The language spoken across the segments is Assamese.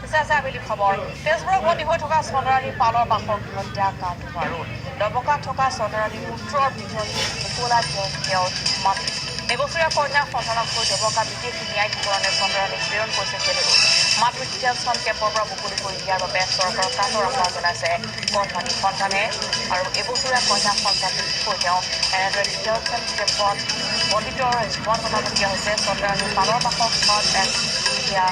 পিছে আছে আবেলি খবৰ। তেজপুৰৰ বন্দী হৈ থকা চন্দ্ৰানী পালৰ বাসগৃহত এতিয়া কান্দোনৰ ৰোল। ডবকাত থকা চন্দ্ৰানীৰ পুত্ৰৰ বিজনী মুকলাই তেওঁৰ মাতৃ। এবছৰীয়া কন্যা সন্তানক থৈ ডবকা বিশেষ ন্যায়াধিকৰণে চন্দ্ৰানীক প্ৰেৰণ কৰিছে জেললৈ। মাতৃক ডিটেনশ্যন কেম্পৰ পৰা মুকলি কৰি দিয়াৰ বাবে চৰকাৰক কাতৰ আহ্বান জনাইছে কণমানি সন্তানে। আৰু এবছৰীয়া কন্যা সন্তানটিক থৈ তেওঁ এনেদৰে ডিটেনশ্যন কেম্পত বন্দীত্বৰ জীৱন কটাবলগীয়া হৈছে। চন্দ্ৰানী পালৰ বাসগৃহত এতিয়া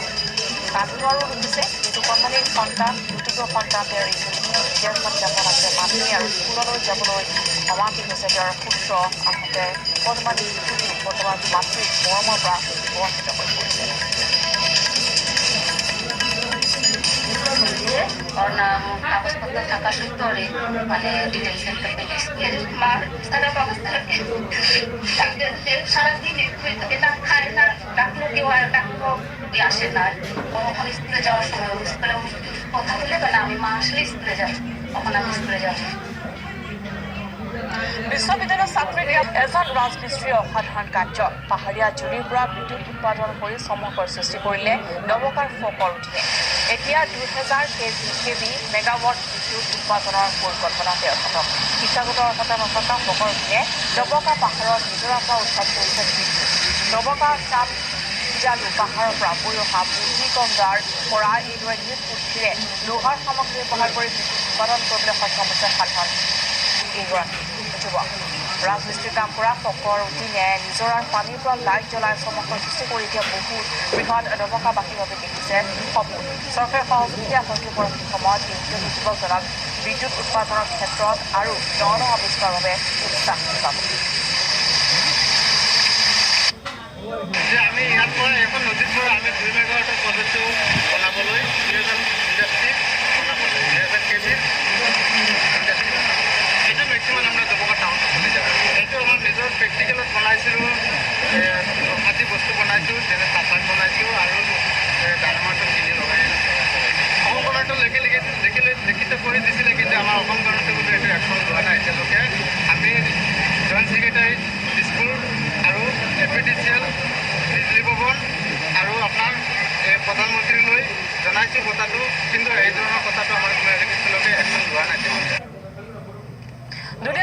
কান্দোনৰো ৰূপিছে। যিটো কণমানিৰ সন্তান, দুটিকৈ সন্তান তেওঁৰ ডিটেনশ্যন কেম্পত আছে মাতৃ আৰু স্কুললৈ যাবলৈ অমান্তি হৈছে তেওঁৰ পুত্ৰ। আনহাতে কণমানি শিশুটিও বৰ্তমান মাতৃৰ মৰমৰ পৰা বঞ্চিত হৈ পৰিছে। ওর নাম কাগজপত্র থাকা সত্ত্বেও ওরে মানে ডিটেনশন ক্যাম্পে। মার খারাপ অবস্থা থাকে, সারাদিন শুয়ে থাকে, না খায়, না ডাকলো কেউ আর ডাকলো আসে না। ও ওখানে স্কুলে যাওয়ার সময় ও স্কুলে কথা বলে না, আমি মা আসলে স্কুলে যাব, তখন আমি স্কুলে যাব। বিশ্ববিদ্যালয়ৰ ছাত্ৰীক এজন ৰাজমিস্ত্ৰীৰ অসাধাৰণ কাৰ্য। পাহাৰীয়া জুৰিৰ পৰা বিদ্যুৎ উৎপাদন কৰি চমকৰ সৃষ্টি কৰিলে ডবকাৰ ফকৰ উঠিয়ে। এতিয়া 2000 কেভি মেগাৱাট বিদ্যুৎ উৎপাদনৰ পৰিকল্পনা তেওঁৰ হাতত। শিক্ষাগত অৰ্হতা নথকা ফকৰ উঠিয়ে ডবকা পাহাৰৰ নিজৰাৰ পৰা উদ্ভৱ কৰিছে বিদ্যুৎ। ডবকা চাপ জালু পাহাৰৰ পৰা বৈ অহা বুঢ়ীগংগাৰ পৰা এইদৰে নিজ বুদ্ধিৰে লোহাৰ সামগ্ৰী ব্যৱহাৰ কৰি বিদ্যুৎ উৎপাদন কৰিবলৈ সক্ষম হৈছে সাধাৰণ এইগৰাকী যুৱক। ৰাজমিস্ত্ৰীৰ কাম কৰা ফকৰ উদ্দিনে নিজৰাৰ পানীৰ পৰা লাইট জ্বলাই চমকৰ সৃষ্টি কৰি এতিয়া বহু বৃহৎ ডবকাবাসীৰ বাবে দেখিছে সপোন। চৰকাৰৰ সহযোগিতা হয়তো পৰৱৰ্তী সময়ত এই উদ্যমী যুৱকজনক বিদ্যুৎ উৎপাদনৰ ক্ষেত্ৰত আৰু ন ন আৱিষ্কাৰৰ বাবে উৎসাহ যোগাব। যে আমি ইয়াৰ পৰা, এখন নদীৰ পৰা আমি 2 মেগাৱাটৰ প্ৰজেক্টটো বনাবলৈ, 2000 ইণ্ডাষ্ট্ৰি বনাবলৈ, 2000 কেভিৰ ইণ্ডাষ্ট্ৰি বনাব। এইটো মেক্সিমাম আমাৰ ডবকা টাউনত চলি যাব। এইটো আমাৰ নিজৰ প্ৰেক্টিকেলত বনাইছিলোঁ, আজি বস্তু বনাইছোঁ, যেনে চাহপাত বনাইছোঁ আৰু ডাইনামাইটত কিনি লগাই অসম গভৰ্ণমেণ্টৰ লিখি লিখি লিখি লিখিত কৰি দিছিলে, কিন্তু আমাৰ অসম গভৰ্ণমেণ্টে কিন্তু এইটো একশ্যন লোৱা নাই এতিয়ালৈকে। আমি জইণ্ট ছেক্ৰেটাৰী দিছপুৰ আৰু এপিডিচিএল, বিজুলী ভৱন আৰু আপোনাৰ এই প্ৰধানমন্ত্ৰীলৈ জনাইছোঁ কথাটো, কিন্তু এই ধৰণৰ কথাটো আমাৰ কোনো এতিয়ালৈকে একশ্যন লোৱা নাই তেওঁলোকে। দুনীয়া